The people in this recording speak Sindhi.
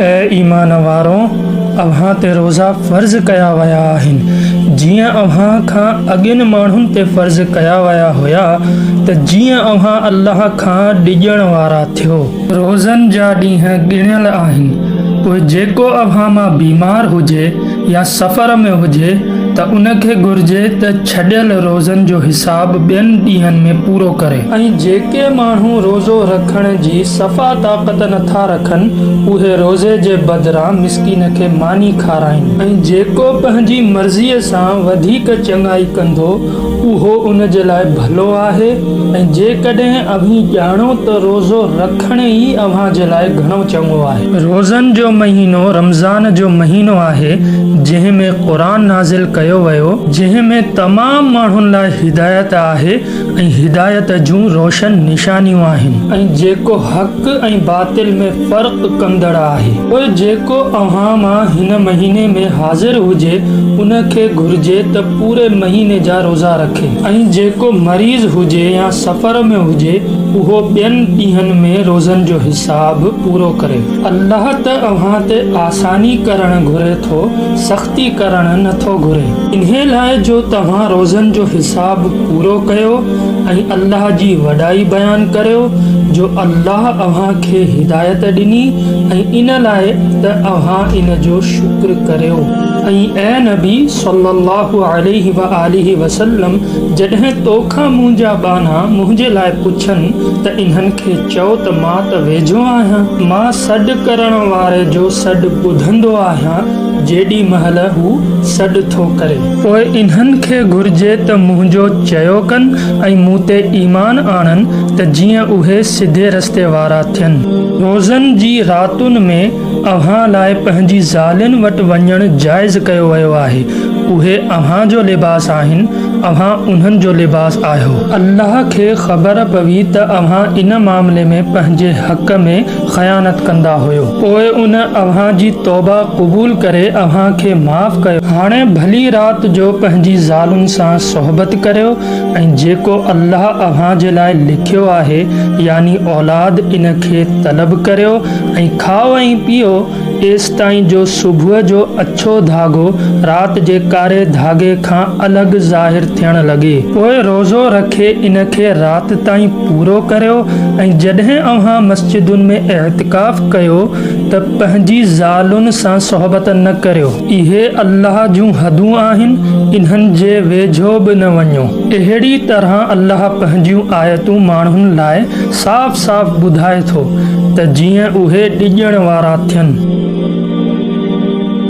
اي ايمان وارؤ! اوهان تي روزا فرض ڪيا ويا آهن، جيئن اوهان کان اڳين ماڻهن تي فرض ڪيا ويا هيا ته جيئن اوهان الله کان ڊڄڻ وارا ٿيو. روزن جا ڏينهن ڳڻيل آهن، پوء جيڪو اوهان مان بيمار هجي يا سفر ۾ هجي ته ان کي گهرجي ته ڇڏيل روزن جو حساب ٻين ڏينهن ۾ پورو ڪري. ۽ جيڪي ماڻهو روزو رکڻ جي صفا طاقت نٿا رکن، اهي روزي جي بدران مسڪين کي ماني کارائين. ۽ جيڪو پنهنجي مرضيء سان وڌيڪ چڱائي ڪندو، اهو ان جي لاء ڀلو آهي، ۽ جيڪڏهن اوهين ڄاڻو ته روزو رکڻ ئي اوهان جي لاء گهڻو چڱو آهي. روزن جو مهينو رمضان جو مهينو آهي، جنهن ۾ قرآن نازل ڪيو ويو، جنهن ۾ تمام ماڻهن لاء هدايت آهي ۽ هدايت جون روشن نشانيون آهن. ۽ جيڪو حق ۽ باطل ۾ فرق ڪندڙ آهي. پوء جيڪو اوهان مان هن مهيني ۾ حاضر هجي، ان کي گهرجي ته پوري مهيني جا روزا رکي ۽ جيڪو مريض هجي يا سفر ۾ هجي اهو ٻين ڏينهن ۾ روزن جو حساب پورو ڪري. الله ته اوهان تي آساني ڪرڻ گهري ٿو سختي ڪرڻ نه ٿو گهري. انهي لاء جو توهان روزن جو حساب پورو ڪيو ۽ الله جي وڏائي بيان ڪريو جو الله اوهان کي هدايت ڏني ۽ ان لاء ته اوهان ان جو شڪر ڪريو. ۽ اي نبي صلّي اللّٰه عليه واٰله وسلّم! جڏهن تو کان منهنجا ٻانها منهنجي لاء پڇن ته انهن کي چئو ته مان ته ويجهو آهيان، مان سڏ ڪرڻ واري جو سڏ ٻڌندو آهيان جيڏي مهل هو سڏ ٿو ڪري. پوء انهن کي گهرجي ته منهنجو چيو ڪن ۽ مون تي ايمان آڻن ته جيئن اهي سڌي رستي وارا ٿين. روزن جي راتن ۾ اوهان لاء پنهنجي زالن وٽ وڃڻ جائز ڪيو ويو آهي، اهي اوهان جو لباس آهن، اوهان انهن جو لباس آهيو. الله کي خبر پوي ته اوهان ان معاملي ۾ پنهنجي حق ۾ خيانت ڪندا هيو. پوء ان اوهان جي توبه قبول ڪري اوهان کي معاف ڪيو. هاڻي ڀلي رات جو پنهنجي زالن سان صحبت ڪريو ۽ جيڪو الله اوهان جي لاء لکيو آهي، يعني اولاد، ان کي طلب ڪريو ۽ کائو ۽ پيئو ايستائين جو صبح جو اڇو ڌاڳو رات جي ڪاري ڌاڳي کان الڳ ظاهر ٿيڻ لڳي. پوء روزو رکي ان کي رات تائين پورو ڪريو ۽ جڏهن اوهان مسجدن ۾ اعتڪاف ڪيو ته پنهنجي زالن سان صحبت نه ڪريو. اهي الله جون حدون آهن، انهن جي ويجهو به نه وڃو. اهڙي طرح الله پنهنجيون آيتون ماڻهن لاء صاف صاف ٻڌائي ٿو ته جيئن اهي ڊڄڻ وارا ٿين.